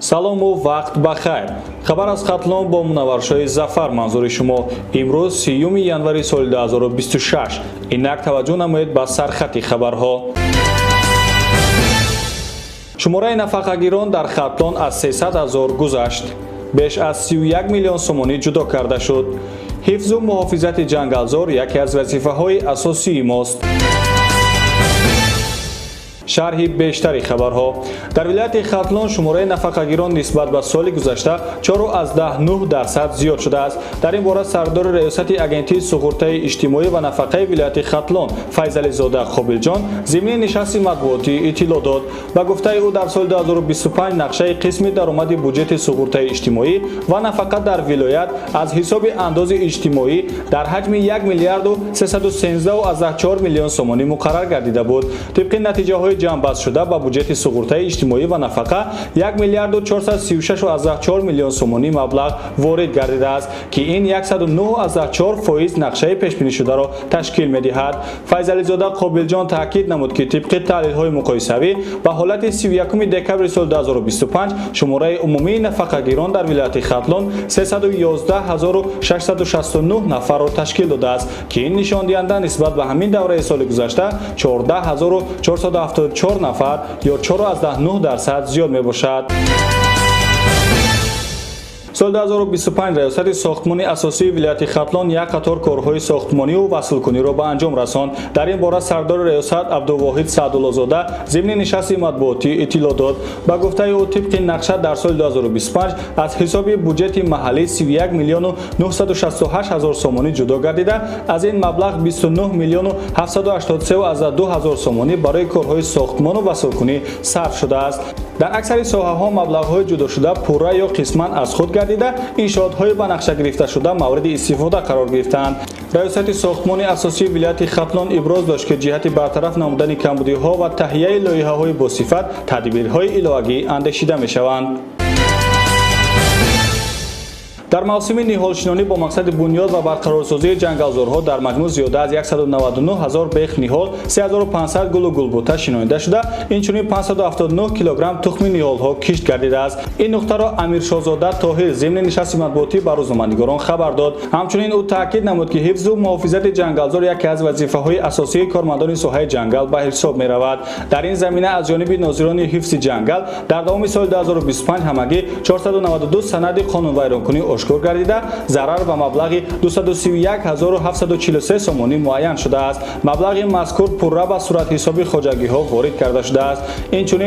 Салому вақт ба хайр. Хабар аз Хатлон бо Мунавваршоҳи Зафар манзури шумо. Имрӯз 30 январи соли 2026. Инак таваҷҷӯҳ намоед ба сархати хабарҳо. Шумораи нафақагирон дар Хатлон аз 300 ҳазор гузашт. Беш аз 31 миллион сомонӣ ҷудо карда шуд. Ҳифзу муҳофизати ҷангалзор яке аз вазифаҳои асосии мост. Шарҳи бештари хабарҳо. Дар вилояти Хатлон шумораи нафақагирон нисбат ба соли гузашта 4,9% зиёд шудааст. Дар ин бора сардори раёсати агентии суғуртаи иҷтимоӣ ва нафақаи вилояти Хатлон Файзализода Қобилҷон зимни нишасти матбуотӣ иттилоъ дод. Ба гуфтаи ӯ, дар соли 2025 нақшаи қисми даромади буҷети суғуртаи иҷтимоӣ ва нафақа дар вилоят аз ҳисоби андози иҷтимоӣ дар ҳаҷми 1 миллиарду 313,4 миллион сомонӣ муқаррар гардида буд. Тибқи натиҷаҳои ҷамъбастшуда ба буҷети суғуртаи иҷтимоӣ ва нафақа 1 миллиарду 436,4 миллион сомонӣ маблағ ворид гардидааст, ки ин 109,4% нақшаи пешбинишударо ташкил медиҳад. Файзализода Қобилҷон таъкид намуд, ки тибқи таҳлилҳои муқоисавӣ ба ҳолати 31 декабри соли 2025 шумораи умумии нафақагирон дар вилояти Хатлон 311669 нафарро ташкил додааст, ки ин нишондиҳанда нисбат ба ҳамин давраи соли гузашта 14474 нафар ё 4,9% зиёд мебошад. Соли 2025 раёсати сохтмони асосии вилояти Хатлон як қатор корҳои сохтмониву васлкуниро ба анҷом расонд. Дар ин бора сардори раёсат Абдувоҳид Саъдуллозода зимни нишасти матбуотӣ иттилоъ дод. Ба гуфтаи ӯ, тибқи нақша дар соли 2025 аз ҳисоби буҷети маҳаллӣ 31 миллиону 968 ҳазор сомонӣ ҷудо гардида, аз ин маблағ 29 миллиону 783,2 ҳазор сомонӣ барои корҳои сохтмону васлкунӣ сарф шудааст. Дар аксари соҳаҳо маблағҳои ҷудошуда пурра ё қисман аз худ гардида, иншоотҳои ба нақша гирифташуда мавриди истифода қарор гирифтаанд. Раёсати сохтмони асосии вилояти Хатлон иброз дошт, ки ҷиҳати бартараф намудани камбудиҳо ва таҳияи лоиҳаҳои босифат тадбирҳои иловагӣ андешида мешаванд. Дар мавсими ниҳолшинонӣ бо мақсади бунёд ва барқарорсозии ҷангалзорҳо дар маҷмӯъ зиёда аз 199 ҳазор бех ниҳол, 3500 гулу гулбута шинонида шуда, инчунин 579 килограмм тухми ниҳолҳо кишт гардидааст. Ин нуқтаро Амиршоҳзода Тоҳир зимни нишасти матбуотӣ ба рӯзноманигорон хабар дод. Ҳамчунин ӯ таъкид намуд, ки ҳифзу муҳофизати ҷангалзор яке аз вазифаҳои асосии кормандони соҳаи ҷангал ба ҳисоб меравад. Дар ин замина аз ҷониби нозирони ҳифзи ҷангал дар давоми соли 2025 ҳамагӣ 492 санади қонунвайронкунӣ ошкор гардида, зарар ба маблағи 231743 сомонӣ муайян шудааст. Маблағи мазкур пурра ба суратҳисоби хоҷагиҳо ворид карда шудааст. Инчунин